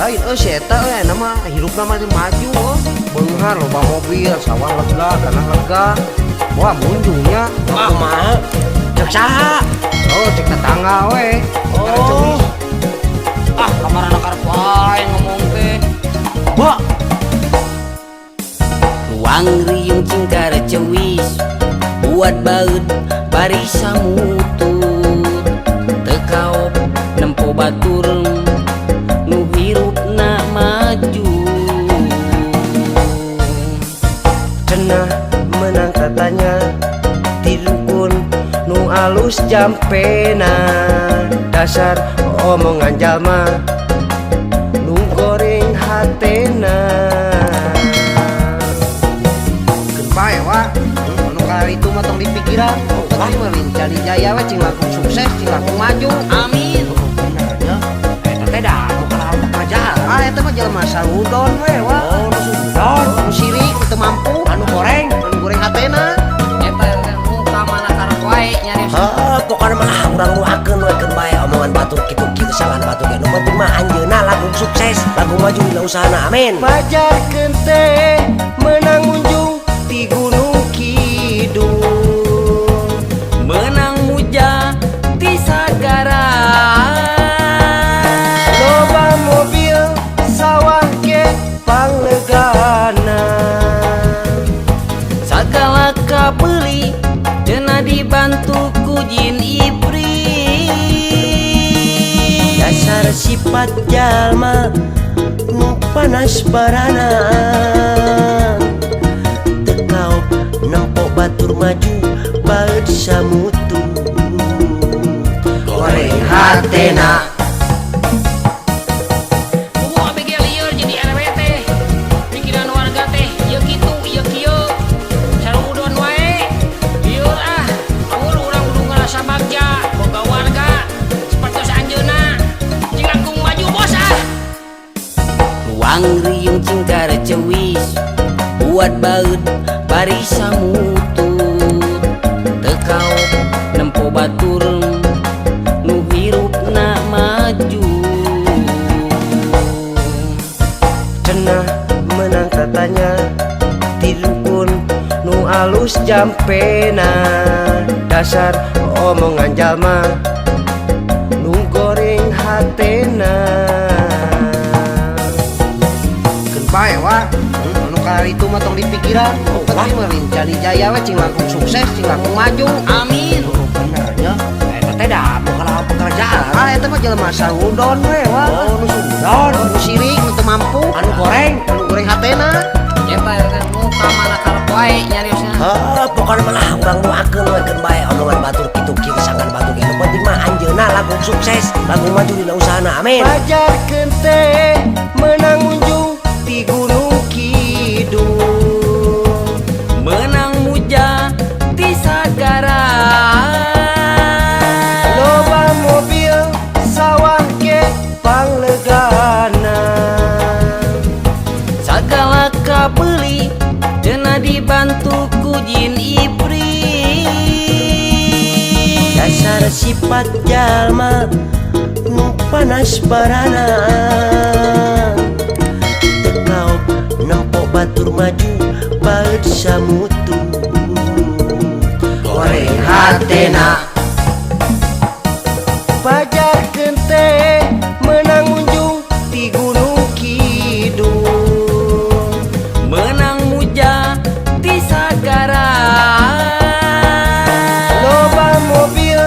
Lain euy si eta euy ayeuna mah hirupna mah maju euy. Beunghar loba mobil, sawah lega, tanah lega. Wah, munjungnya. Ah, kumaha? Cek saha? Oh, cek tetangga we. Oh. Ah, kamarana karep wae ngomong teh. Bo, Ruang riung cingkar cewis buat baeud bari samutut teu kaop nempo batur nu hirupna maju. Cenah menang katanya ti dukun nu alus jampena, dasar omongan jalma nu goreng hatena. Keun bae wa anu itu mah tong dipikiran. Oh, tapi mah Rincani Jaya we cing langkung sukses, cing langkung maju. Amin. Oh, bener nya eta teh da bukan hal pekerjaan. Ah, eta mah jelema sarudon we wa. Oh, nu sudon, nu sirik, nu teu mampu, anu goreng. Anu goreng hatena. Eta nu ka mana karep wae nyarios. Heuh, pokona mah ah, urang doakeun we keun bae omongan batur kitu-kitu sangan batur ge. Nu penting mah anjeunna langkung sukses, langkung maju dina usahana. Amin. Pajarkeun teh menang munjung ti Gunung Kidul, menang muja ti sagara, loba mobil, sawah ge panglegana, sagala kabeuli cenah dibantu ku jin ibri. Dasar sifat jalma nu panas barana, teu kaop nempo batur maju baeud samutut goreng hatena. Kumaha ABG lieur jadi RW teh. Pikiran warga teh ieu kitu ieu kieu. Sarudon wae. Lieur ah. Amun urang kudu ngarasa bagja boga warga sapertos anjeunna. Cing langkung maju bos ah. Ruang riung cingkar cewis buat baeud bari samutut teu kaop nempo batur nu hirupna maju. Cenah menang katanya ti dukun nu alus jampena, dasar omongan jalma nu goreng hatena. Keun bae wa anu itu mah tong dipikiran. Oh, tapi mah Rincani Jaya we cing langkung sukses, cing langkung maju. Amin. Oh, bener nya eta teh da bukan hal pekerjaan. Ah, eta mah jelema sarudon we wa. Oh, nu sudon, nu sirik, nu teu mampu, anu goreng. Anu goreng hatena. Eta nu ka mana karep wae nyariosna. Heuh, pokona mah ah, urang doakeun we keun bae omongan batur kitu-kitu sangan batur ge. Nu penting mah anjeunna langkung sukses, langkung maju dina usahana. Amin. Pajarkeun teh menang munjung ti Gunung Kidul, menang muja ti sagara, loba mobil, sawah ge panglegana, sagala kabeuli cenah dibantu ku jin ibri. Dasar sifat jalma nu panas barana, teu kaop nempo batur maju baeud samutut goreng hatena. Pajarkeun teh menang munjung ti Gunung Kidul, menang muja ti sagara, loba mobil,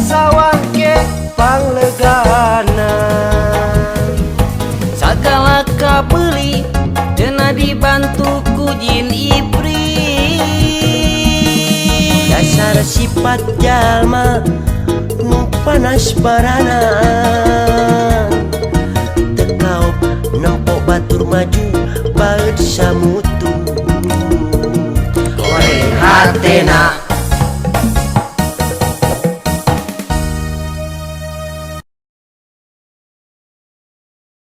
sawah ge panglegana, sagala kabeuli cenah dibantu ku jin ibri. Dasar sifat jalma nu panas barana, teu kaop nempo batur maju baeud samutut goreng hatena.